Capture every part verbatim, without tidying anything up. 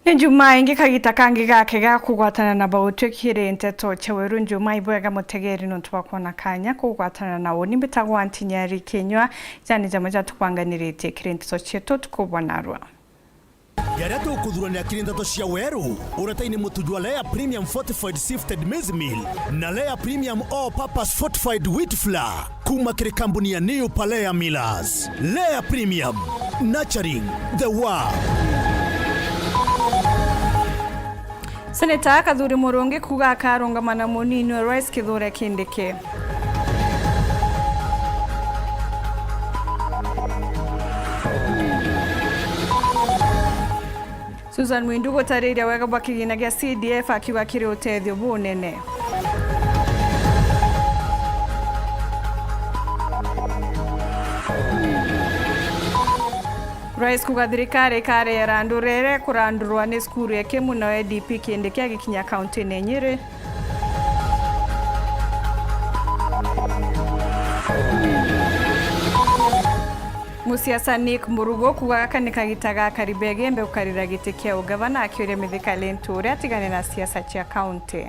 Ni Jumaa ingi kagita kangi gake ga kugwatana na bautwi kiri nteto cia weru. Jumaa ibwega mutegeri nontu bwa kwona kanya kugwatana na uni. Mbitagwa Ntinyari Kinyua, jani jamwe jatubanganiritie kiri nteto cietu tuku bwa narua. Jaria tukuthurania kiri nteto cia weru, uretaini mutu jwa Lea Premium Fortified Sifted Maize Meal na Lea Premium All Purpose Fortified Wheat Flour. Kuma kiri kambuni ya New Palea Millers. Lea Premium, nurturing the world. Seneta Kathuri Murungi kuuga akarungama na munini wa Rais Kithure Kindiki. Susan Mwindu gutariria wega bwa kigina gia C D F akiuga kiri utethio bunene. Rais kuuga thirikari ikareera andu rere kurandurwa ni cukuru ya Kimu na D P Kindiki agikinya kauntine ya Nyeri. Musiasa Nick Murugo kuuga gaka ni kagita ga Kariba Igembe gukarira giti kia ugavana, akiuria Mithika Linturi atigane na siasa cia kaunti.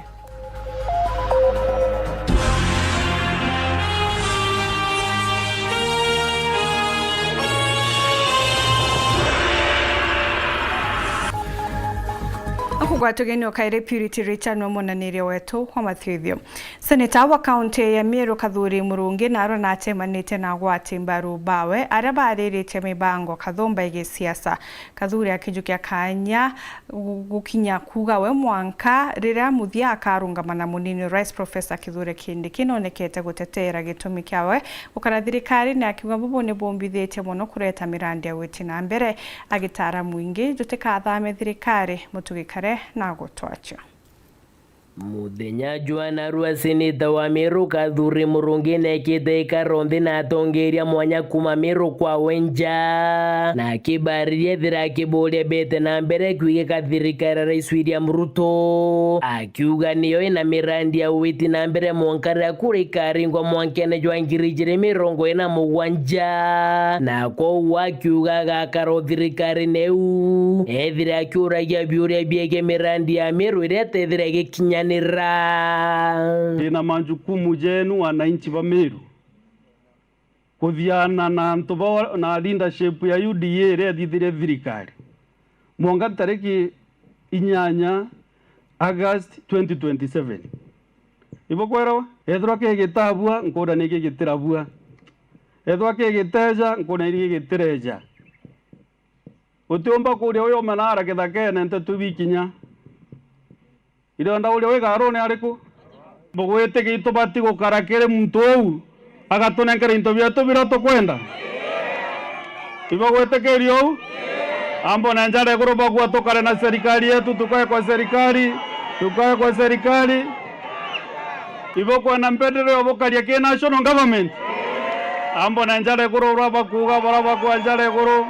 Akugwatwa ugeni o kairi Purity Richard nwe mwonaniria wetu wa mathithio. Seneta wa kaunti ya Meru Kathuri Murungi narua natemanite na agwati mbaru bawe aria bariritie mibango kathumba ya gisiasa. Kathuri akijukia kanya gu-, gukinya kuuga we mwanka riria muthia akarungama na munini Rais Professor Kithure Kindiki nonekete guteteera gitumi kiawe gukara thirikarine, akiuga bubu ni bumbithitie mono kureta mirandi ya gwiti na mbere, agitara mwingi jutikathame thirikari, mutugikare na gutwacha. Muthenya jwa narua, seneta wa Meru Kathuri Murungi nekite ikaro nthi na atongeria mwanya kuma Meru kwawe nja, na akibariria ethira akiburia bete na mbere kwigika thirikari ya Rais William Ruto, akiuga niyo ina mirandi ya gwiti na mbere mwanka riria kura ikaringwa mwankene jwa ngiri ijiri mirongo ina mugwanja, na kwou akiuga agakara o thirikarine iu ethira akiuragia biuria biegie mirandi ya Meru iria etethira igikinyanira. Ndina majukumu jenu, wananchi ba Meru, kuthiana na antu ba, na leadership ya U D A iria ethithirie thirikari mwanka tariki inyanya August twenty twenty-seven. Ibukwirwa, ethirwa kigitabua, nkuuria niki gitirabua. Ethirwa kigiteja, nkuuria niki gitireja. Utiumba kuuria uyu umenara kithakene nteto bikinya. Irio ndauria wi garune ariku? Bugwitikia itubati gukara kiri muntu uu agatunenkera into bietu biria tukwenda? Ibugwitikiria uu? Ambone njara iguru bagua tukare na serikali yetu, tukae kwa serikali, tukae kwa serikali. Ibukwenda mpendereo bukaria ki national government? Ambone njara iguru uria bakuuga baria bakwa njara iguru.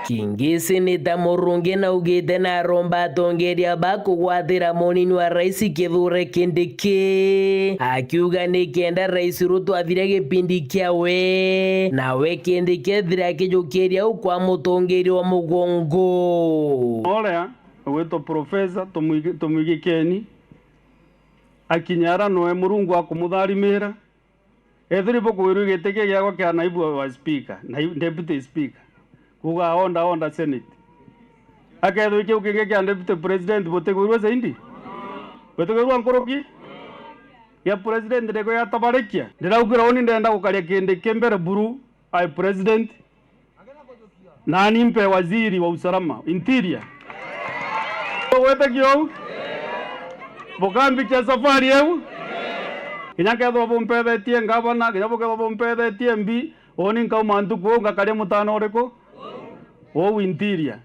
Kingi seneta Murungi naugite naromba atongeria ba kugwatira munini wa rais Kithure Kindiki, akiuga ni kenda rais Ruto athire gipindi kiawe, nawe Kindiki ethire akijukiria u kwa mutongeria wa mugongo. Uria ugwitwa Professor Tumwigi-, Tumwigikeni, akinya ara noe Murungu akumutharimira. Ethirwa ibukwirwa giti ki giakwa kia naibu wa speaker, nai-, deputy speaker, kuuga order, order senate. Akethirwa kiu kingi kia deputy president butikwirua zaidi? Butikwirua nkuruki? Gia president niko yatabarikia. Ndiraugirwa uni ndenda gukaria Kindiki mbere buru ae president. Nani mpe waziri wa usalama, interior. Bugwitikia uu? Bukambikia safari iu? Kinya kethirwa bumpethetie ngavana, kinya bukethirwa bumpethetie M P, uuni nkauma ntuku uu ngakaria mutano uriku? Uu interior.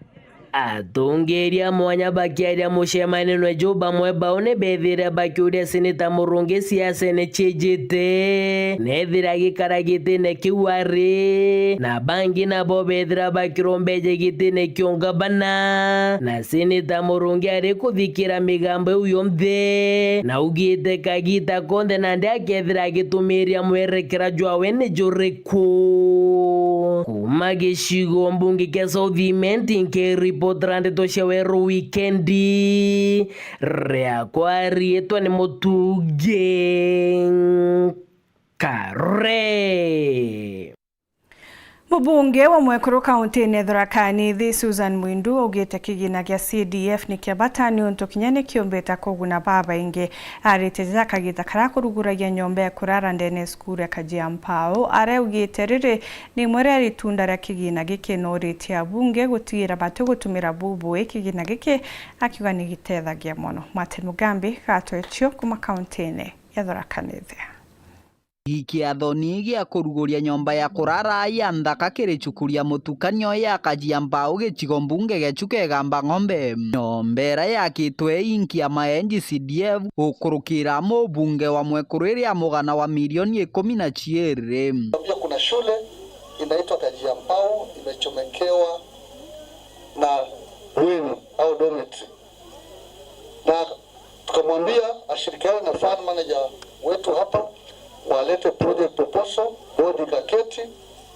Atongeria mwanya bakiaria mucemanio juu, bamwe bao ni bethire bakiuria seneta Murungi ciacene ciijite nethira agikara gitine kiu ari, na bangi nabo bethira bakirombeje gitine kia ungavana, na seneta Murungi ari kuthikira migambo iu yonthe, na augite kagita konthe nandi akethira agitumiria mwerekera jwawe ni juriku. Kuma gicigo mbunge kia South Imenti, nkiripotera ndeto cia weru wikendi, riakwa riitwa ni Mutungi Kare. Mubunge wa mwekuru kauntiine ya Tharaka Nithi, Susan Mwindu, augite kigina gia C D F ni kia bata niuntu kinya ni kiumbite kuguna babaingi. Arite ja kagita karia kuruguragia nyomba ya kurara ndene ya cukuru ya Kajiampao, aria augite riri ni imwe ria itunda ria kigina giki, na uritie abunge gutigira bati gutumira bubui kigina giki, akiuga ni gitethagia mono. Martin Mugambi gatwecio kuma kauntiine ya Tharaka Nithi. Kiatho ni gia kuruguria nyomba ya kurara ya nthaka kiri cukuru ya mutukanio ya Kajiampao gicigo mbunge gia Chuka Igamba Ng'ombe. Nyomba iria yakitwe inki ya ma N G C D F gukurukira mubunge wa mwekuru iria mugana wa milioni ikumi na ciiri. Pia kuna shule inaitwa Kajiampao imechomekewa na bweni au dormitory. Na tukamwambia ashirikiane na fund manager wetu hapa, walete project proposal, board ikaketi,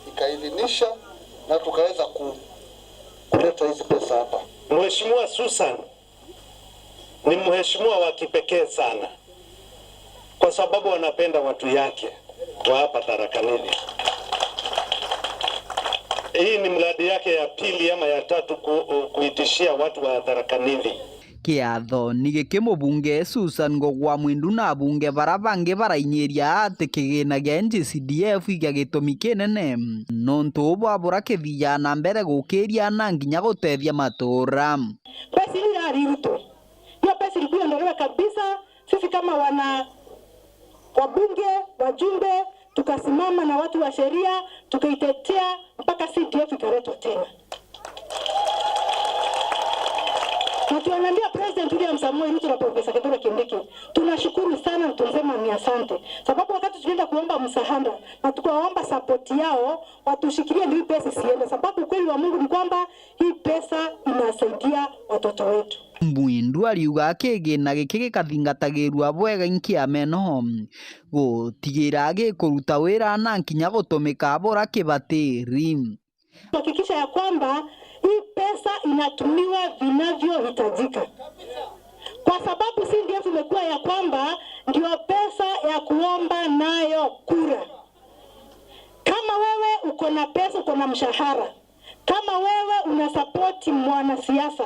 ikaidhinisha, na tukaweza ku-, kuleta hizi pesa hapa. Mheshimiwa Susan ni mheshimiwa wa kipekee sana, kwa sababu anapenda watu yake wa hapa Tharaka Nithi. Hii ni mradi yake ya pili ama ya tatu ku-, kuitishia watu wa Tharaka Nithi. Kiatho ni giki mubunge Susan Ngogwa Mwindu na abunge bara bangi barainyiria ati kigina gia N G C D F igia gitumi kinene nontu bwa bura kithiaa na mbere gukiria na nginya gutethia matura. Pesa ile ya Ruto, hiyo pesa ilikuwa iondolewe kabisa. Sisi kama wana wabunge, wajumbe, tukasimama na watu wa sheria, tukaitetea mpaka C D F ikaletwa tena. Na tunaambia President William Samoei Ruto na Professor Kithure Kindiki, tunashukuru sana na tunasema ni asante. Sababu wakati tulienda kuomba msaada na tukawaomba support yao, watushikilie ndio hii pesa isiende. Sababu ukweli wa Mungu ni kwamba hii pesa inasaidia watoto wetu. Mwindu ariuga kigina giki gikathingatagirua bwega inki ameno, gutigira gikuruta wira na nkinya gutumika bura kibatiri. Kuhakikisha ya kwamba hii pesa inatumiwa vinavyohitajika, kwa sababu C D F imekuwa ya kwamba ndio pesa ya kuomba nayo kura. Kama wewe uko na pesa, uko na mshahara, kama wewe unasapoti mwanasiasa,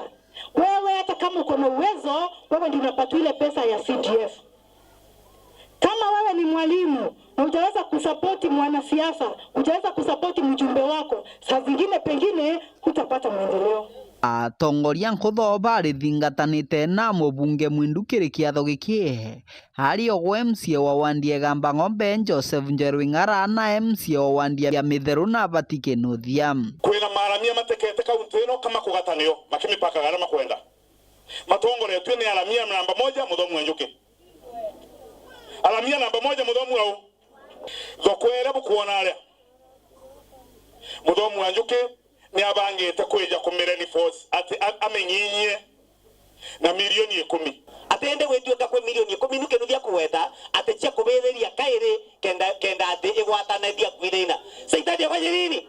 wewe hata kama uko na uwezo, wewe ndio unapata ile pesa ya C D F. Kama wewe ni mwalimu na hujaweza kusapoti mwanasiasa, hujaweza kusapoti mjumbe wako, saa zingine pengine hutapata maendeleo. Atongoria nkutho barithingatanite na mubunge Mwindu kiri kiatho giki, ari ogwe M C A wa wandi ya Igamba Ng'ombe Joseph Njeru Ing'ara na M C A wa wandi ya Mitheru Nabati Kinuthia. Kwina maaramia matekete kaunti ino kama kugatanio makimipakaga aria makwenda. Matongoretue ni aramia namba moja Muthomi wa Njuki. Aramia namba moja Muthomi wa u. Thoko iria bukwona aria, Muthomi wa Njuki ni abangite kwija kumireinforce ati a-, aminyinyie na milioni ikumi. Atende gwituika kwi milioni ikumi nu Kinuthia kugweta ati cia kubithiria kairi kenda, kenda ati igwatanithia kwinaina. Saitani afanye nini?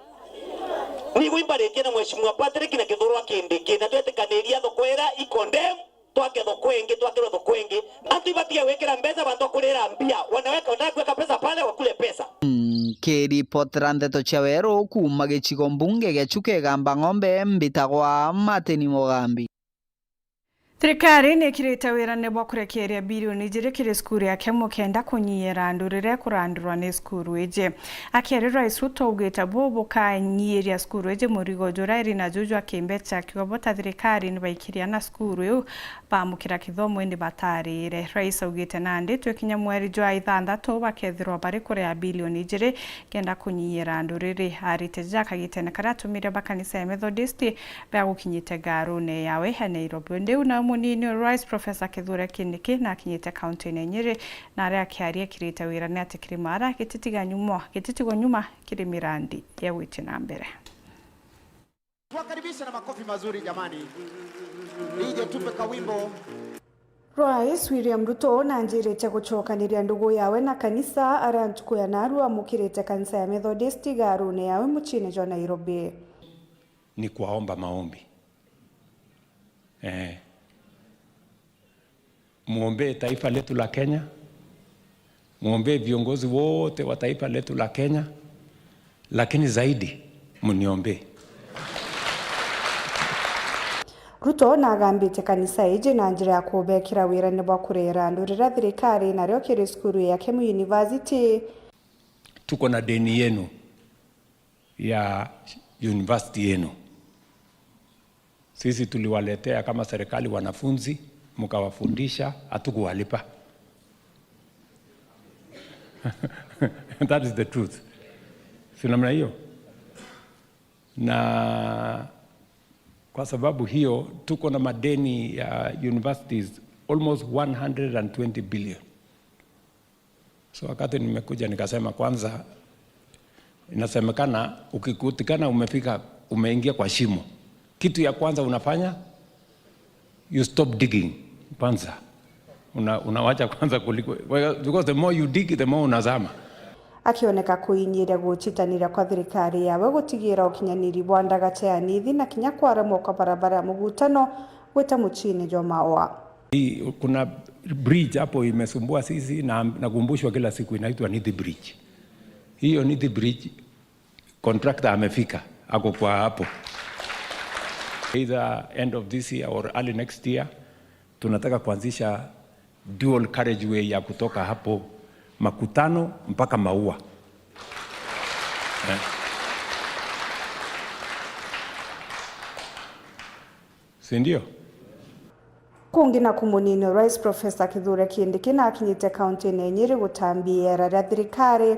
Nigwe imbaritie na Mheshimiwa Patrick na Kithurwa Kindiki, na twetikaniria thoko iria i condemn, twake thoko ingi, twakirwe thoko ingi. Antu ibatige gwikira mbeca bantu a kurira mbia. Wanaweka, wanataka kuweka pesa pale, wakule pesa. Nkiripotera ndeto cia weru kuuma gicigo mbunge gia Chuka Igamba Ng'ombe, mbitagwa Martin Mugambi. Thirikari ni ikirite wirane bwa kurekeria bilioni ijiri kiri cukuru ya Kemu kenda kunyiira andu riria kurandurwa ni cukuru iji. Akiari Rais Ruto augite buu bukanyiiria cukuru iji murigo juria iri naju jwa kimbeca, akiuga bo ta thirikari ni baikiria na cukuru iu baamukira kithomo indi batarire. Rais augite nandi twi kinya mweri jwa ithanthatu bakethirwa bari kuria bilioni ijiri kenda kunyiiria andu riri. Arite ja kagitene karia atumire ba kanisa ya Methodist bea gukinyite ngarune yawe ya Nairobi. Ndiu nao munini wa Rais Professor Kithure Kindiki na akinyite kaunti-ini ya Nyeri, na aria akiaria kirite wirane ati kirima ara gititiga nyuma, gititigwa nyuma kiri mirandi ya gwiti na mbere. Tuwakaribishe na makofi mazuri jamani. D J tupe kawimbo. Rais William Ruto nanjirite gucokaniria ndugu yawe na kanisa aria ntuku ya naru amukirite kanisa ya Methodist igaarune yawe muciine jwa Nairobi. Ni kwaomba maombi. Eh. Muombee taifa letu la Kenya, muombee viongozi wote wa taifa letu la Kenya, lakini zaidi muniombee. Ruto nagambite kanisa iji na njira ya kubekira wirane bwa kurera andu riria thirikari nario kiri cukuru ya Kemu University. Tuko na deni yenu ya university yenu. Sisi tuliwaletea kama serikali wanafunzi, mkawafundisha, hatukuwalipa. That is the truth. Si namna hiyo? Na kwa sababu hiyo, tuko na madeni ya universities almost one hundred and twenty billion. So wakati nimekuja nikasema, kwanza, inasemekana ukikutikana umefika, umeingia kwa shimo, kitu ya kwanza unafanya, you stop digging kwanza. Una-, unawacha kwanza kuliko, because the more you dig, the more unazama. Akioneka kuinyiria gucitaniria kwa thirikari yawe gutigira ukinyaniri bwa ndagacha ya nithi na kinya kwaremwa kwa barabara ya mugutano gwita muciine jwa Maua. Hii, kuna bridge hapo imesumbua sisi na nakumbushwa kila siku, inaitwa Nithi Bridge. Hiyo Nithi Bridge, contractor amefika, ako kwa hapo. Either end of this year or early next year, tunataka kuanzisha dual carriageway ya kutoka hapo Makutano mpaka Maua. Eh. Si ndio? Kungi na kumunini, Rais Professor Kithure Kindiki nakinyite kaunti-ini ya Nyeri gutambia iera ria thirikari.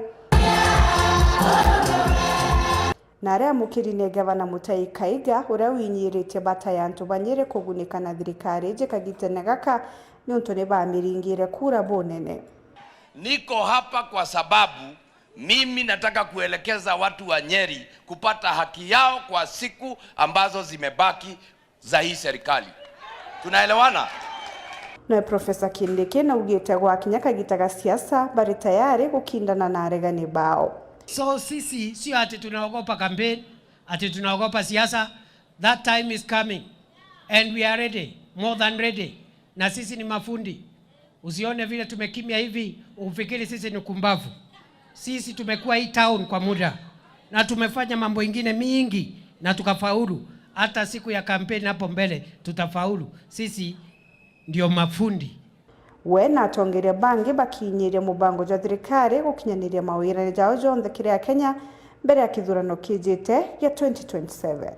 Na aria amukiri ni Gavana Mutahi Kahiga, uria winyiritie bata ya antu ba Nyeri kugunika na thirikari iji kagitene gaka, niuntu ni bamiringire kura bunene. Niko hapa kwa sababu mimi nataka kuelekeza watu wa Nyeri kupata haki yao kwa siku ambazo zimebaki za hii serikali. Tunaelewana? Nawe Professor Kindiki naugite gwakinya kagita ga siasa, bari tayari gukindana na aregani bao. So sisi sio ati tunaogopa campaign, ati tunaogopa siasa. That time is coming and we are ready, more than ready. Na sisi ni mafundi. Usione vile tumekimya hivi, ufikiri sisi ni kumbavu. Sisi tumekuwa hii town kwa muda na tumefanya mambo ingine mingi na tukafaulu. Hata siku ya kampeni hapo mbele tutafaulu. Sisi ndio mafundi. We na atongeria bangi bakinyiria mubango jwa thirikari gukinyaniria mawirane jao jonthe kiri Akenya mbere ya kithurano kijite gia twenty twenty-seven.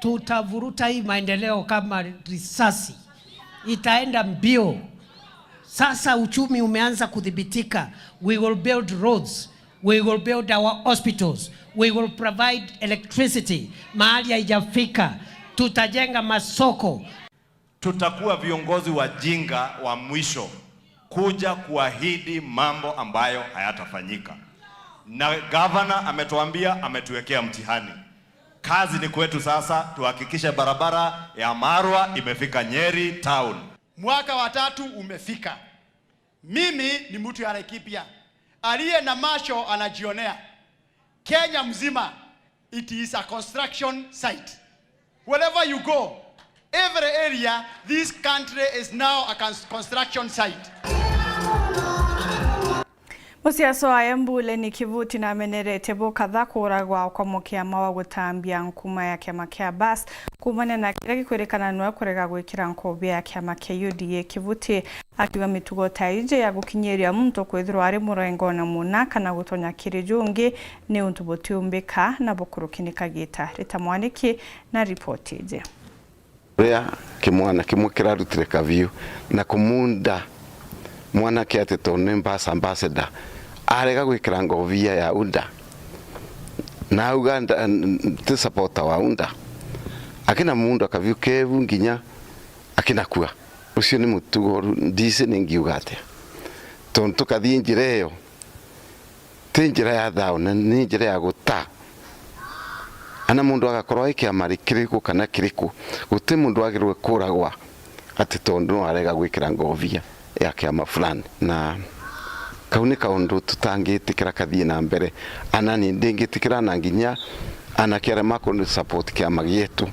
Tutavuruta hii maendeleo kama risasi. Itaenda mbio. Sasa uchumi umeanza kudhibitika. We will build roads. We will build our hospitals. We will provide electricity mahali haijafika. Tutajenga masoko. Tutakuwa viongozi wajinga wa mwisho kuja kuahidi mambo ambayo hayatafanyika. Na gavana ametuambia, ametuwekea mtihani. Kazi ni kwetu sasa, tuhakikishe barabara ya Marwa imefika Nyeri town. Mwaka wa tatu umefika. Mimi ni mtu ya Laikipia. Aliye na macho anajionea. Kenya mzima, it is a construction site. Wherever you go, every area, this country is now a cons-, construction site. Musiaso wa Embu Lenny Kivuti namenerete bukatha kuragwa kwa mukiama wa gutambia nkuma ya kiama kia bas kumania na kiria gikwirikana niwe kurega gwikira nkobia ya kiama kia U D A. Kivuti akiuga mitugo ta iji ya gukinyiria muntu kwithirwa ari murengone muna kana gutonya kiri jungi ni untu butiumbika na bukuruki ni kagita. Rita Mwaniki na ripoti iji. Uria kimwana kimwe kirarutire kabiu na kumunda mwanake ati tondu ni bus ambassador, arega gwikira ngovia ya UDA na auga nda-, n-, ti supporter wa UDA, akina munda kabiu kebu nginya akinakua. Ucio ni mutugo uru, ndisi ni ngiuga atia? Tondu tukathii njira iyo, ti njira ya thao, na ni njira ya guta. Ana mundu agakorwo ai kiama kiriku kana kiriku, guti mundu agirwe kuragwa ati tondu no arega gwikira ngovia ya kiama fulani. Na kau ni kaundu tutangitikira kathii na mbere. Ana ni ndingitikira na nginya anake aria maku support kiama gietu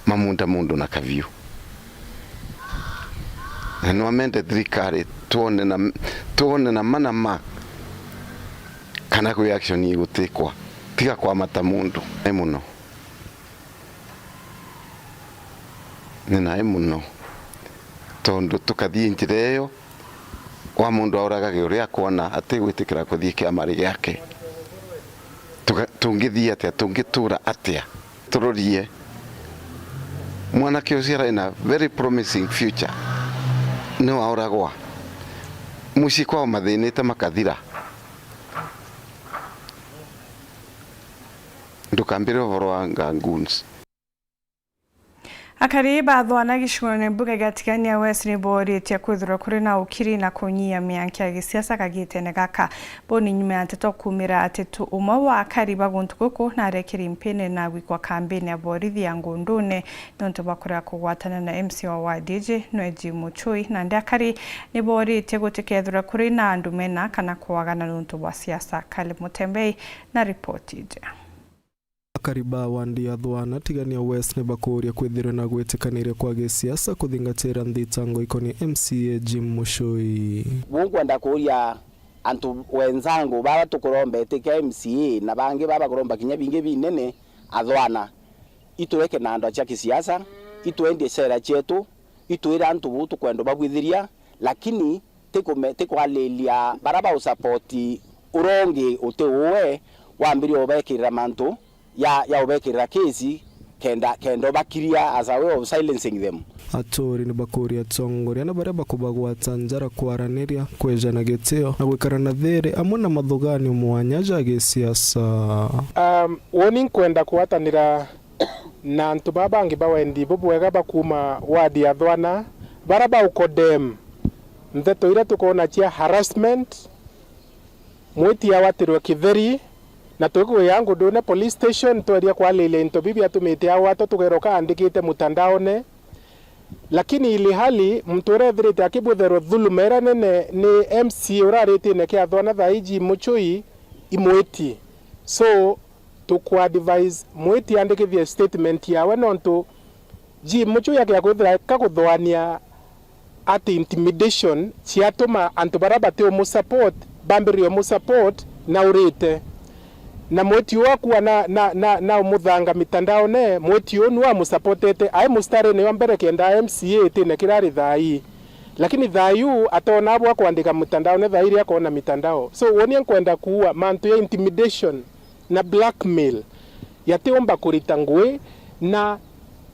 mamunda mundu na kabiu. Na nwamende thirikari twone na, twone na ma na ma kana kwi action igutikwa, tiga kwamata mundu. Ni muno. Ni nai muno. Tondu tukathii njira iyo, wa mundu auragage uria akwona atigwitikira kuthii kiamari giake. Tuga-, tungithii atia? Tungitura atia? Turorie mwanake ucio arai na very promising future, ni wauragwa. Mucii kwao mathinite makathira. Ndukambire uvoro wa nga goons. Akari ba Thwana gicigoone mbunge gia Tigania West ni booritie kwithirwa kuri na ukiri na kunyia mianki ya gisiasa kagitene gaka. Bau ni nyuma ya nteto kuumira ati tu umwe wa akari ba guntu guku narekiri mpini na gwikwa kambini ya borithi ya Ngundune niuntu bwa kurega kugwatana na M C A wa ward iji nwe Jim Muchui. Nandi akari ni booritie gutikethirwe kuri na andu mena kana kwagana niuntu bwa siasa. Caleb Mutembei na ripoti iji. Akari ba wandi ya Thwana Tigania West ni bakuuria kwithirwe na gwitikaniria kwa gisiasa kuthingatira nthitango ikonie M C A Jim Muchui. Buu nkwenda kuuria antu wenzangu bara tukuromba itikia M C A na bangi bara bakuromba kinya bingi binene, Athwana, itureke na andu acia kisiasa, itwendie cera cietu, itwire antu buu tukwenda babwithiria, lakini tikume-, tikwalilia bara bau support urongi uti uwe wambirie ubekirira mantu ya, ya ubekirira kesi kenda, kenda ubakiria as a way of silencing them. Aturi ni bakuuria atongoria na baria bakubagwata njara kwaraniria, kwejana gitio na gwikara na thiri amwe na mathuganio mwanya ja gisiasa. Um, uuni nkwenda kugwatanira na antu baa bangi ba wendi bubwega ba kuuma ward ya Thwana, bara baukodem nteto iria tukoona cia harassment, mwiti awatirwe kitheri, na tukwija Ngundune Police Station, tweria kwalilia into biu biatumite agwatwa, tugeroka aandikite mutandaone. Lakini ilihali muntu uria ethirite akibwitherwa thuluma iria nene ni M C A uria aritine kia Thwana thaa iji Muchui imwiti. So, tukwa-advise mwiti andikithie statement yawe, nontu Jim Muchui akia kwithira ka kuthoania ati intimidation ciatuma antu baria bati umusupport bambiririe umusupport na urite. Na mwiti uu akua na, na, na, na umuthanga mitandaone, mwiti uu niwe amusupportete ai mustarine wa mbere kenda M C A itine kiria ari thaa ii. Lakini thaa iu atona bwa kwandika mitandaone, thaa iria akona mitandao. So, uuni nkwenda kuua mantu ya intimidation na blackmail yatiumba kurita ngui, na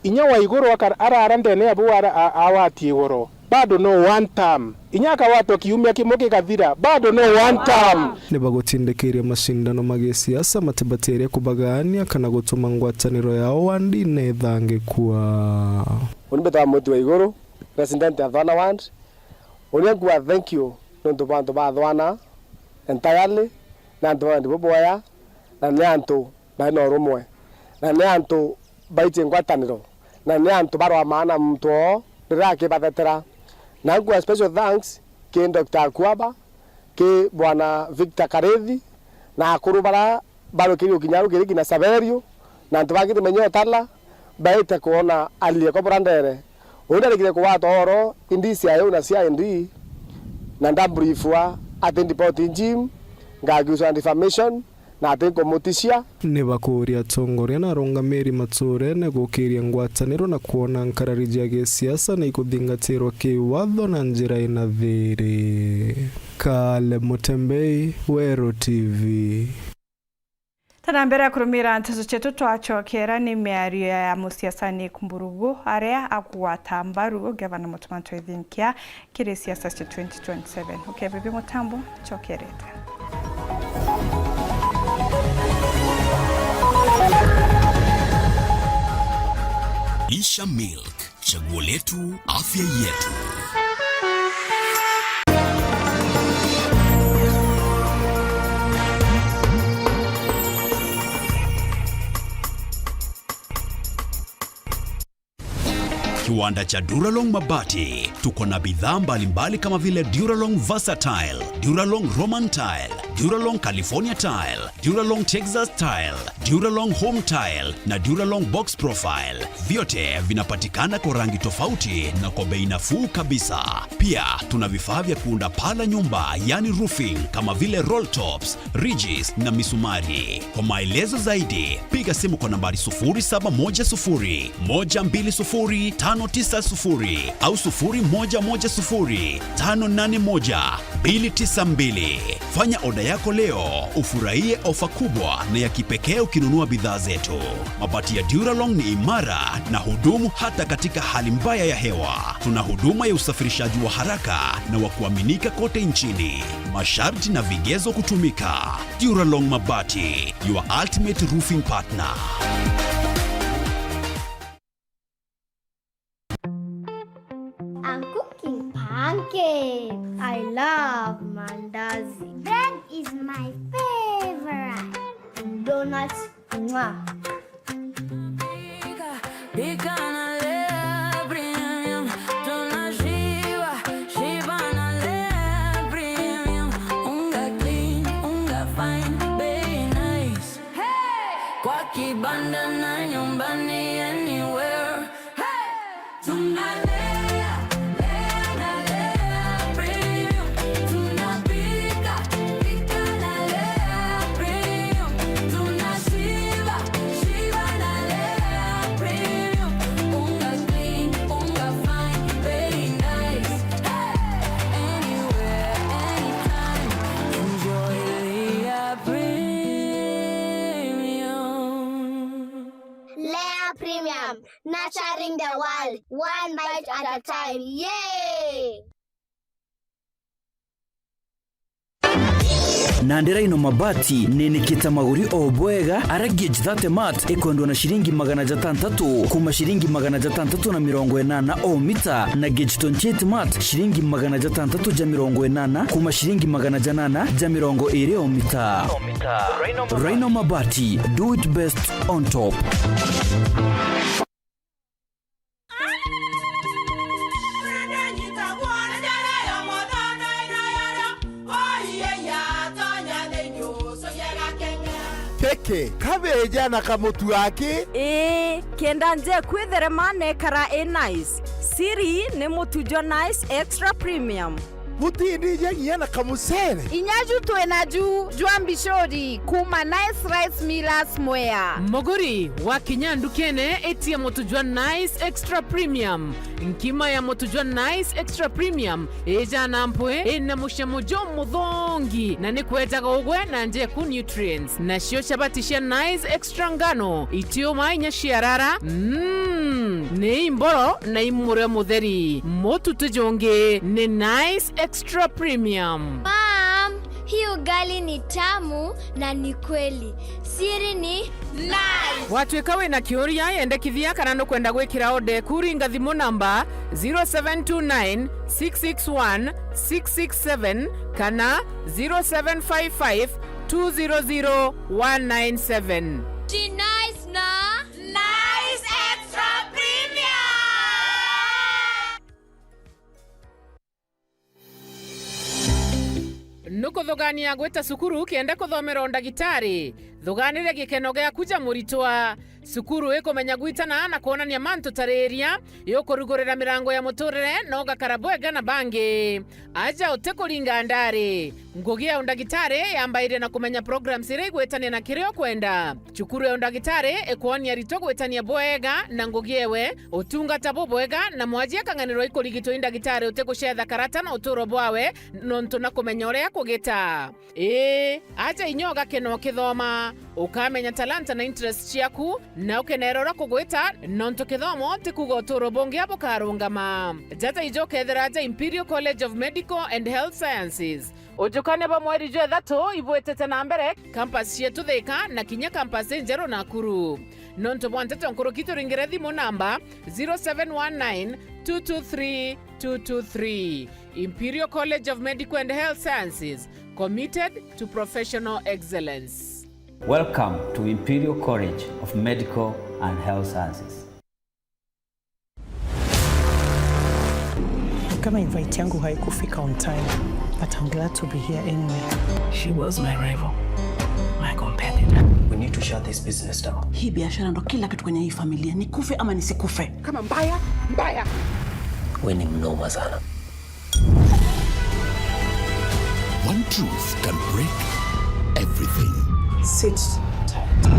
inya wa iguru akar-, arara ndene ya buu ara-, a-, awatie igoro, bado no one term. Inya akawatwa kiumia kimwe gikathira, bado no one term. Ni bagutindikiria macindano ma gisiasa matibatirie kubagaania kana gutuma ngwataniro yao wandine ithangikua. Uni mbetawa Mwiti wa Iguru, president ya Thwana Ward. Uni nkuga thank you nontu bwa antu ba Thwana entirely, na antu ba wendi bubwega, na ni antu bari na urumwe, na ni antu baitie ngwataniro, na ni antu barwamaa na muntu oo riria akibathetera. Na nkua special thanks ki Doctor Akuaba, ki Bwana Victor Karithi, na akuru baria barukirie gukinya rugiri kinya Saverio, na antu bangi timenye utala, baite kwona aliekwa bura ndere. Uu ndarikire kugwatwa oro indi cia iu na cia indi, na ndabrifwa ati ndipoti Jim, ngakiuswa na defamation, na ati nkumutishia. Ni bakuuria atongoria na arungamiri maturene gukiria ngwataniro na kwona nkarari cia gisiasa ni ikuthingatirwa kiwatho na njira ina thiri. Kale Mutembei, Weru T V. Tana mbere ya kurumira nteto cietu, twacokera ni miario ya musiasa Nick Mburugu, aria akugwata mbaru gavana Mutuma M'Ethingia kiri siasa cia twenty twenty-seven. Ukebibi mutambo, cokerete. Lisha Milk. Chaguo letu, afya yetu. Kiwanda cha Duralong Mabati. Tuko na bidhaa mbalimbali kama vile Duralong Versatile, Duralong Roman Tile, Duralong California Tile, Duralong Texas Tile, Duralong Home Tile na Duralong Box Profile. Vyote vinapatikana kwa rangi tofauti na kwa bei nafuu kabisa. Pia tuna vifaa vya kuunda paa la nyumba, yani roofing, kama vile roll tops, ridges na misumari. Kwa maelezo zaidi, piga simu kwa nambari sufuri saba moja sufuri, moja mbili sufuri, tano tisa sufuri au sufuri moja moja sufuri, tano nane moja, mbili tisa mbili. Fanya oda yako leo, ufurahie ofa kubwa na ya kipekee ukinunua bidhaa zetu. Mabati ya Duralong ni imara na hudumu hata katika hali mbaya ya hewa. Tuna huduma ya usafirishaji wa haraka na wa kuaminika kote nchini. Masharti na vigezo kutumika. Duralong Mabati, your ultimate roofing partner. I'm cooking pancakes. I love mandazi. Bread is my favorite. Donuts, mwah. Pika na Lea Premium, tunashiba, shiba na Lea Premium. Unga clean, unga fine, bei nice. Hey! Kwa kibanda na nyumbani, anywhere. Hey! Tunalea, lea na Lea Premium. Tunapika, pika na Lea Premium. Tunashiba, shiba na Lea Premium. Unga clean, unga fine, very nice. Hey! Anywhere, anytime, enjoy Lea Premium. Lea Premium, nurturing the world, one bite at a time. Yay! Nandi Rhino Mabati ninikite maguri o bwega, ara gauge thirty mat ikwendwa na ciringi magana jatantatu kuma ciringi magana jatantatu na mirongo inana o mita, na gauge twenty-eight mat ciringi magana jatantatu ja mirongo inana kuma ciringi magana janana ja mirongo iri o mita. Rhino Mabati, do it best on top. Keke, kabeja na kamutu aki? Ii, kenda nje kwitherema nekara i nice. Siri ni mutu jwa Nice Extra Premium. Butindije nginya na kamucere. Inya ju twi naju jwa mbicuri kuma Nice Rice Millers Mwea. Muguri, wakinya ndukene, itia mutu jwa Nice Extra Premium. Nkima ya mutu jwa Nice Extra Premium ijana mpwi, ina mucamo jumuthongi, na ni kwejaga ugwe na njeku nutrients. Nacio chabati cia Nice Extra ngano, itiuma inya ciarara, mm, ni imboro na imurio mutheri. Mutu ti jungi, ni Nice Extra Premium. Mom, hii ugali ni tamu na ni kweli. Siri ni Nice. Watwika wina kiuria, yendekithia kana nukwenda gwikira order eku, ringa thimu namba zero seven two nine, six six one, six six seven kana zero seven five five, two zero zero, one nine seven. Ti Nice na Nice Extra Premium. Nukuthugania gwita cukuru kenda kuthomera undagitari? Thuganire gikeno giaku ja muritwa. Cukuru ikumenya gwitana na kwonania mantu ta riria, iukurugurira mirango ya muturire na ugakara bwega na bangi. Aja utikuringa ndari. Ngugi ya undagitari yambairia na kumenya programs iria igwitania na kiria ukwenda. Cukuru ya undagitari ikwonia aritwa gwitania bwega na ngugi ewe, utungata bubwega, na mwaji akang'anirwa ikurigitwa i ndagitari utigucetha karata na uturo bwawe, nontu na kumenya uria akugita. Ii, aja inya ugakena ukithoma, ukamenya talanta na interest ciaku, na ukenera uria kugwita, nontu kithomo ti kuuga uturo bungi bukarungama. Jata ijo ukethira aja Imperial College of Medical and Health Sciences. Ujukania bwa mweri jwa ithatu ibwitite na mbere, campus cietu Thika na kinya campus injeru Nakuru. Nontu bwa nteto nkuruki, turingire thimu namba zero seven one nine, two two three, two two three. Imperial College of Medical and Health Sciences, committed to professional excellence. Welcome to Imperial College of Medical and Health Sciences. Kama invite yangu haikufika on time, but I'm glad to be here anyway. She was my rival, my competitor. We need to shut this business down. Hii biashara ndo kila kitu kwenye hii familia, nikufe ama nisikufe. Kama mbaya, mbaya. We ni mnoma sana. One truth can break everything. Sit tight.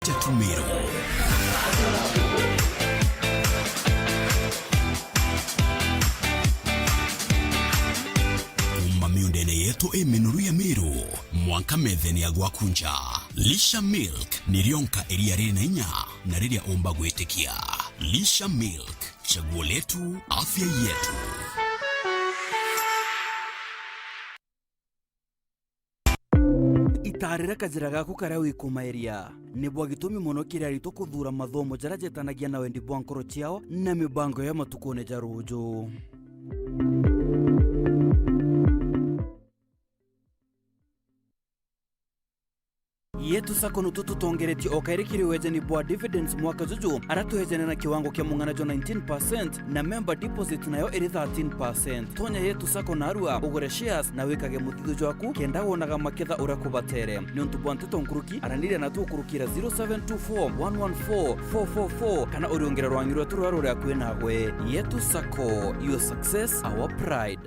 Tetumiro. Kuuma miundene yetu i minoru ya Miru, mwanka methene ya gwakunja. Lisha Milk ni rionka iria riri na inya na riria umba gwitikia. Lisha Milk, chaguo letu, afya yetu. Itaarire kajira gaku karia wikumairia. Ni bwa gitumi mono kiri aritwa kuthuura mathomo jaria jetanagia na wendi bwa nkoro ciao na mibango ya matukune ja ruuju. Yetu Sacco nutu tutongeretie o kairi kiri wejani bwa dividends mwaka juju, aria twejane na kiwango kia mung'ana jwa nineteen percent na member deposit nayo iri thirteen percent. Tonya Yetu Sacco narua, ugure shares na wikage muthithio jwaku kenda wonaga maketha uria kubatere. Niuntu bwa nteto nkuruki, araniria natu ukurukira zero seven two four one one four four four four kana uriungire rwangi rwetu ruria ruri akui nagwe. Yetu Sacco, your success, our pride.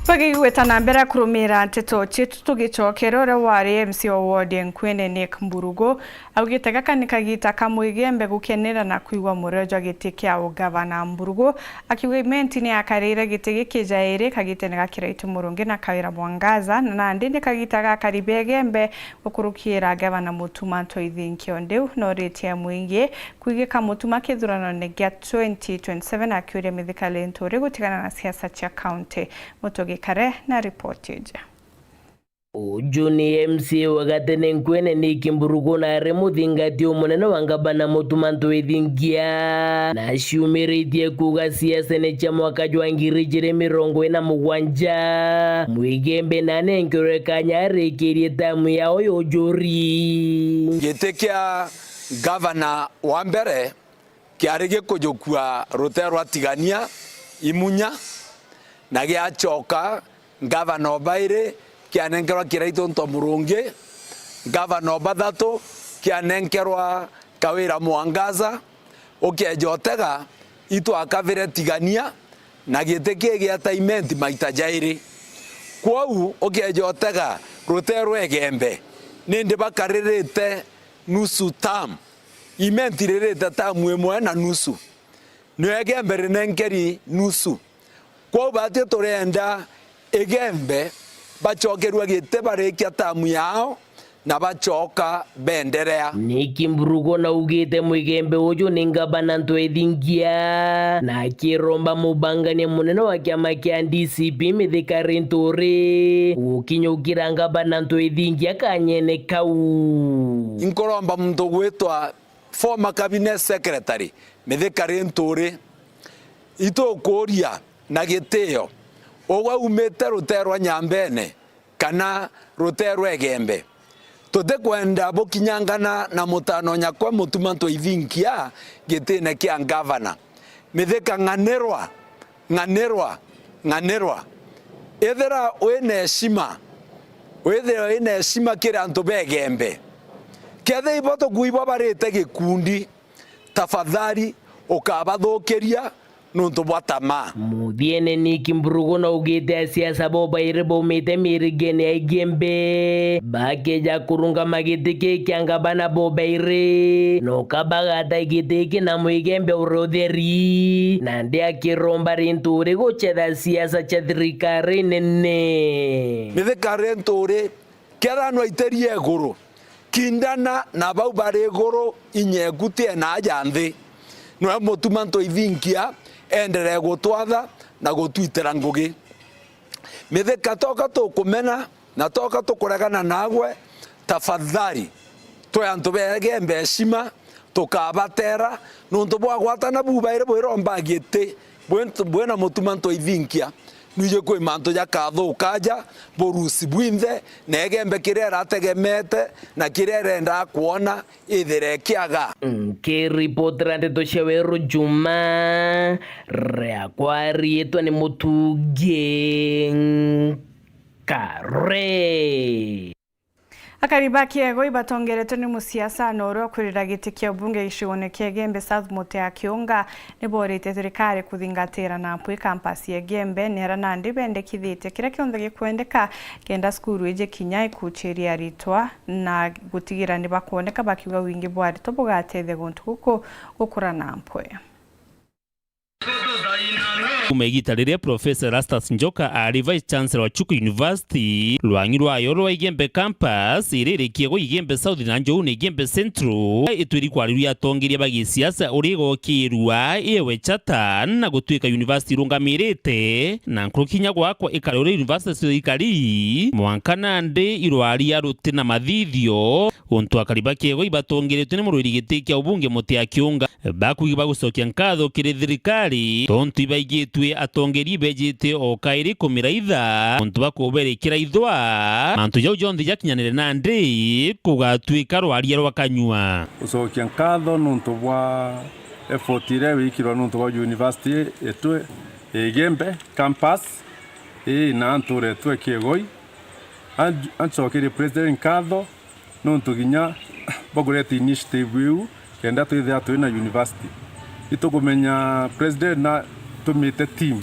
Bagigweta na mbere kurumira nteto cietu, tugicokera uria wari M C A wa ward ya Nkwene, Nick Mburugu, augite gaka ni kagita ka Mwigembe gukenera na kwigua murio jwa giti kia ugavana. Mburugu akiuga Imenti ni akarire giti giki jairi kagitene ga Kiraitu Murungi na Kawira Mwangaza, na nandi ni kagita gakari ba Igembe gukurukira gavana Mutuma Ntoithinkia. Ndiu noritie mwingi kwigika Mutuma kithuranone gia twenty twenty-seven, akiuria Mithika Linturi gutigana na siasa cia kaunti. Mutugi Kare na ripoti iji. Uju ni M C A wa gatene Nkwene Nick Mburugu na ari muthingati umunene wa ngavana Mutuma Ntoithinkia, na aciumiritie kuuga siasene cia mwaka jwa ngiri ijiri mirongo ina mugwanja, Mwigembe nanenkerwe kanya arikirie tamu yao ya ujuri. Giti kia ngavana wa mbere kiari gikujukua rutere rwa Tigania Imunya, na giacoka ngavana o bairi kianenkerwa Kiraitu Nto Murungi, ngavana o bathatu kianenkerwa Kawira Mwangaza. Ukeeja utega, itwakavire Tigania, na giti kii gieta Imenti maita jairi. Kwou ukeeja utega rutere rwa Igembe, nindi bakaririte nusu term. Imenti ririte tamu imwe na nusu, nio Igembe rinenkeri nusu. Kwou baatwi turenda Igembe bacokerua giti barikia tamu yao na bacoka benderea. Nick Mburugu naugite Mwigembe uju ni ngavana Ntoithinkia, na akiromba mubangania munene wa kiama kia D C P Mithika Linturi gukinyukira ngavana Ntoithinkia kanyene kau. Inkuromba muntu gwitwa former cabinet secretary Mithika Linturi, itukuuria na gitio, ugwe umite rutere rwa Nyambene kana rutere rwa Igembe? Tutikwenda bukinyangana na mutano nyakwa Mutuma Ntoithinkia gitine kia ngavana. Mithika, ng'anirwa, ng'anirwa, ng'anirwa. Ithira wina heshima, withire wina heshima kiri antu ba Igembe. Kethira ibo tukuigua barite gikundi, tafadhali ukabathukiria, nuntu bwa tamaa. Muthiene Nick Mburugu naugite asiasa bobairi baumite mirigene ya Igembe bakeja kurungama giti kii kia ngavana bobairi, noka bagata giti iki na Mwigembe uria utheri, nandi akiromba rintu uri gucetha siasa cia thirikari nene. Mithika rintu uri Kethira nwaitirie iguru, kindana na bau bari iguru, inya eku ti ena aja nthi. Nwe mutuma ntwithinkia, enderee gutwatha na gutwitira ngugi. Mithika toka tukumena na toka tukuregana nagwe, tafadhali, twi antu begembe heshima, tukabatera, nontu bwagwatana bubairi bwiromba giti, bwi-, bwina mutuma ntwithinkia. Nwiji kwi mantu jakathuka aja, burusi bwinthe, na igembe kiria irategemete na kiria irendaa kwona ithire kiaga. Nkiripotera ndeto cia Weru Juma, riakwa riitwa ni Mutungi Nkare. Akari ba Kiegoi batongeretwe ni musiasana uria ukwirira giti kia ubunge gicigone kia Igembe South Mutea Kiunga, ni boorite thirikari kuthingatira na mpwi campus ya Igembe, nera nandi bendekithitie kiria kionthe gikwendeka kenda cukuru iji kinya ikuchiria aritwa na gutigira ni bakwoneka, bakiuga wingi bwa aritwa bugatethia guntu guku gukura na mpwi. Kuuma igita riria Professor Erastus Njoka aari Vice Chancellor wa Chuka University, rwang'i rwayo rwa Igembe Campus, iria iri Kiegoi Igembe South na Njoune Igembe Central, itwiri kwariria atongeria ba gisiasa uria igokirua, iwe charter, na gutwika university irungamirite, na nkuruki kinya gwakwa ikari uria university cio ikari, mwanka nandi irwaria ruti na mathithio, untu akari ba Kiegoi batongeretwe ni murwiri giti kia ubunge Mutea Kiunga. Bakuuga bagucokia nkatho kiri thirikari, tontu ibaigitue atongeria bejite o kairi kumiraitha, untu bakuberikira ithwa, mantu jau jonthe jakinyanire nandi kugatwika rwaria rwa kanyua. Gucokia nkatho nontu bwa effort iria wikirwe nontu bwa university yetu Igembe campus, ii, na nturetwe Kiegoi. Anj-, ancokerie president nkatho, nontu kinya bakureta initiative iu kenda twithira twina university. Itukumenya president natumite team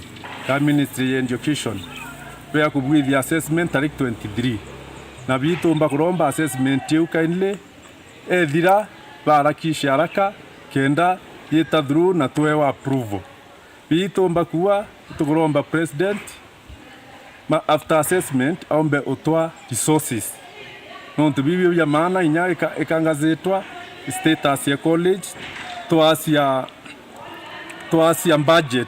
ya ministry ya education bea kubwithia assessment tariki twenty-three, na bitumba kuromba assessment iu kindly ethira barakisha haraka kenda yita through na twewa approval. Bitumba kuwa, tukuromba president, ma after assessment aumbe utwa resources. Nontu bibio bia maana inya ika-, ikangazitwa status ya college, twasia, twasia budget,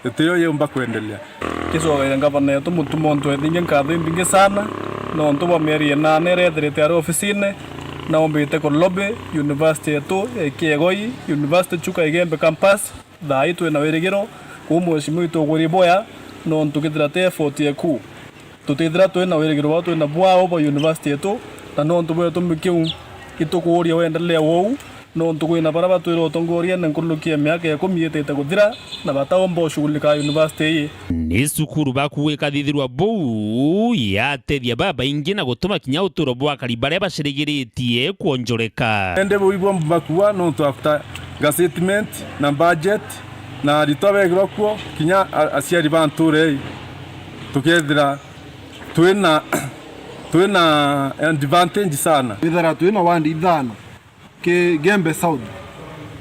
itiyo yumba kwendelea. Kicokeria ngavana yetu Mutuma untu ethinge nkatho imbingi sana, nontu bwa mieri inana iria ethirite ari ofisine, na umbite ku lobby university yetu ya Kiegoi, University Chuka Igembe campus. Thaa ii twina wirigiro kuu mheshimiwa ituguri boya, nontu kethira ti effort yeku, tutithira twina wirigiro bwa twina bwao bwa university yetu, na nontu bwa gitumi kiu itukuuria wendelee wou, nontu kwina baria batwire utongoriene nkuruki ya miaka ikumi itite kuthira, na bataumba ushughulikaa university ii. Ni cukuru bakuuga ikathithirwa buu yatethia babaingi na gutuma kinya uturo bwa akari baria bacirigiritie kwonjoreka. Indi buu ibwo mbakua nontu after gazettement na budget na aritwa begirwa kuo, kinya a-, aciari ba ntuura ii, tukethira twina, twina advantage sana. Twithira twina ward ithano ki Gembe South,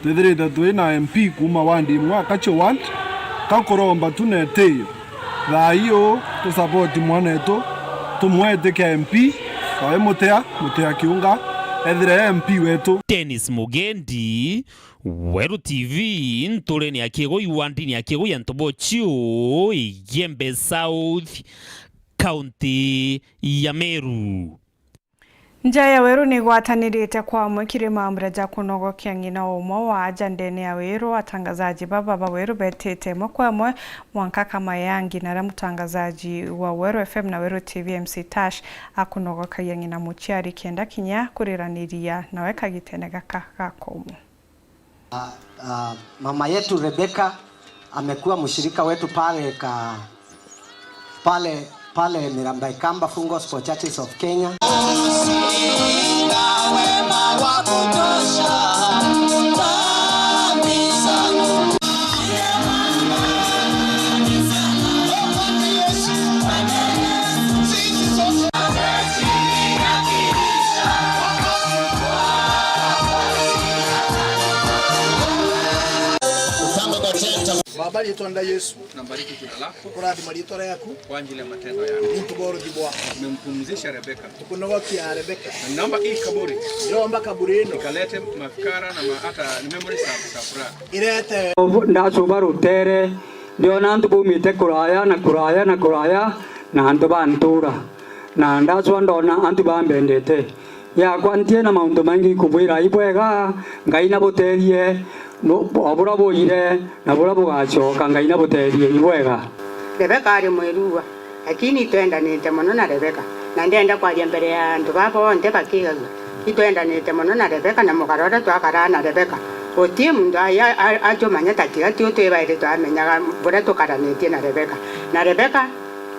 twithirite twina M P kuuma ward imwe, Akacho ward, kakuromba tu na itiyo. Thaa ii uu tu support mwanetu, tumwetike M P, oe Mutea, Mutea Kiunga, ethire e M P wetu. Dennis Mugendi, Weru T V, nturene ya Kiegoi, wandini ya Kiegoi ya Ntobochiu, Igembe South, kaunti ya Meru. Nja ya Weru ni igwatanirite kwa amwe kiri mambura ja kunogokia ng'ina umwe wa aja ndene ya Weru. Atangazaji baba ba Weru betite imwe kwa imwe mwanka kama ya ng'ina aria mutangazaji wa Weru F M na Weru T V M C Tash akunogokagia ng'ina muciari kenda kinya kuriraniria nawe kagitene gaka ga koomu. Ah, ah, mama yetu Rebecca amekuwa mshirika wetu pale ka-, pale, pale Mirambai Kamba Full Gospel Churches of Kenya. Baba, riitwa nda Yesu. Nambariki jina lako. Tukurathima riitwa riaku. Kwa ajili ya matendo yako. Niuntu bwa uruthi bwaku. Umempumzisha Rebeka. Tukunogokia Rebeka. Na naomba hii kaburi. Ndiromba kaburi ino. Ikalete mafikara na ma-, hata memories za, za furaha. Irete. Ndacuba rutere, ndiona antu baumite kuraya na kuraya na kuraya, na antu ba ntura. Na ndacua ndona antu bambendete. Yakwa ntie na mauntu maingi kubwira, ibwega, Ngai nabuteethie, bu-, o buria buire, na buria bugacoka, Ngai nabuteethie, ibwega. Rebeka ari mwirua, lakini itwendanite mono na Rebeka, na ndenda kwaria mbere ya antu baa bonthe bakigagua. Itwendanite mono na Rebeka, na mukara uria twakaraa na Rebeka, guti muntu aja a-, ajumanya ta tiga ti u twi bairi twamenyaga buria tukaranitie na Rebeka. Na Rebeka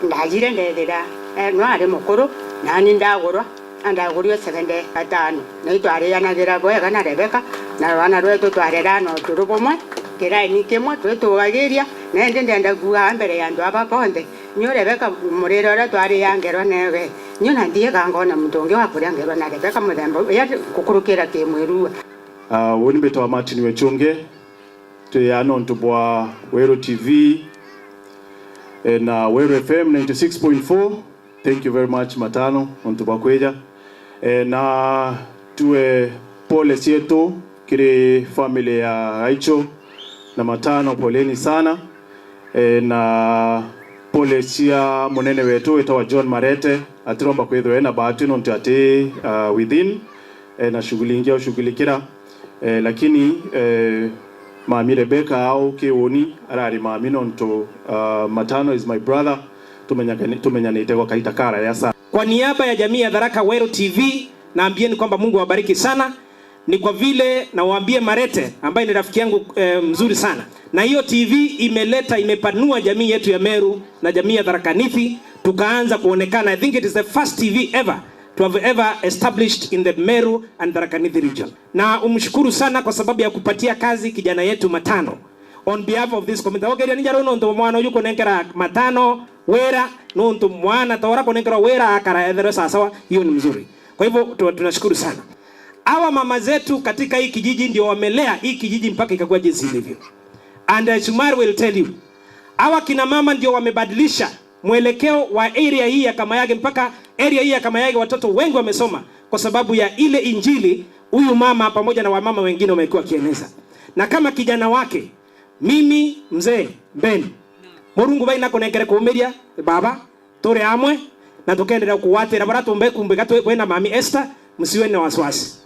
ndajire ndethira, eh, no ari mukuru, nani ndagurwa. Andagurue seventy gatano, na itwarianagira bwega na Rebeka, na rwana rwetu twarerana uturu bumwe, kiraini kimwe, twitugagiria, na indi ndenda kuuga mbere ya antu aba bonthe, nio Rebeka murire uria twariangerwa newe, nio na ndiega ngona muntu ungi wa kuriangerwa na Rebeka muthemba uyu, ya gukurukira kimwirua. Ah, uni mbitwa Martin Wechunge, twi aa nontu bwa Weru T V, eh, na Weru F M ninety six point four. Thank you very much, Matano, nontu bwa kwija. Eh, na tue pole cietu kiri family ya Gaicho na Matano, poleni sana. Eh, na pole cia munene wetu witagwa John Marete, atiromba kwithirwa ena bahati nontu ati, uh, within, eh, na shughuli ingi aushughulikira. Eh, lakini, eh, mami Rebecca au kiuni arari mami nontu, uh, Matano is my brother. Tumenyakani-, tumenyanite gwa kaita karaya sana. Kwa niaba ya jamii ya Tharaka Weru T V, naambieni kwamba Mungu awabariki sana. Ni kwa vile nawaambie Marete, ambaye ni rafiki yangu, eh, mzuri sana. Na hiyo T V imeleta, imepanua jamii yetu ya Meru na jamii ya Tharaka Nithi, tukaanza kuonekana. I think it is the first T V ever to have ever established in the Meru and Tharaka Nithi region. Na umshukuru sana kwa sababu ya kupatia kazi kijana yetu Matano. On behalf of this community, ogeria ninja ruu nontu mwana uyu kunenkera Matano wira, nontu mwana ta ura kunenkerwa wira akara etherwe sawasawa, hiyo ni mzuri. Kwa hivyo tu-, tunashukuru sana. Hawa mama zetu katika hii kijiji ndio wamelea hii kijiji mpaka ikakuwa jinsi ilivyo. And, uh, Shumari will tell you, hawa kina mama ndio wamebadilisha mwelekeo wa area hii ya Kamayage, mpaka area hii ya Kamayage watoto wengi wamesoma kwa sababu ya ile injili huyu mama pamoja na wamama wengine wamekuwa wakieneza. Na kama kijana wake, mimi mzee Ben, Murungu bai nakunenkere kuumiria baba, turi amwe na tukenderea kugwatira bara tumbe kumbika twi bwina mami Esther, msiwe na wasiwasi.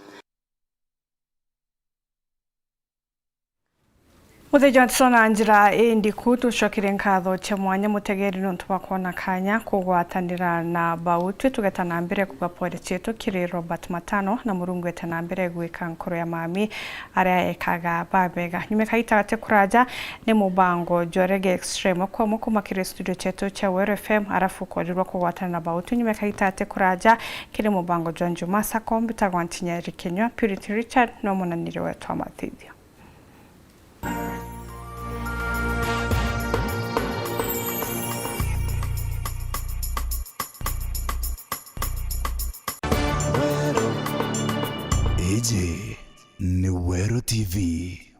Muthee Johnson, na njira indiku, tucokerie nkatho cia mwanya mutegeri nontu bwa kwona kanya kugwatanira na bau. Twi tugeta na mbere kuga pole cietu kiri Robert Matano, na Murungu ete na mbere gwika nkoro ya mami aria ekaga babega. Nyuma kaita gati kuraja ni mubango jwa Reggae Extreme, kwamwe kuma kiri studio cietu cia Weru F M, arafu kwarirwa kugwatana na bau. Twi nyuma kaita gati kuraja kiri mubango jwa Njuma Sacco, mbitagwa Ntinyeri Kinyua, Purity Richard no munaniri wetu wa mathithio. Iji ni Weru T V.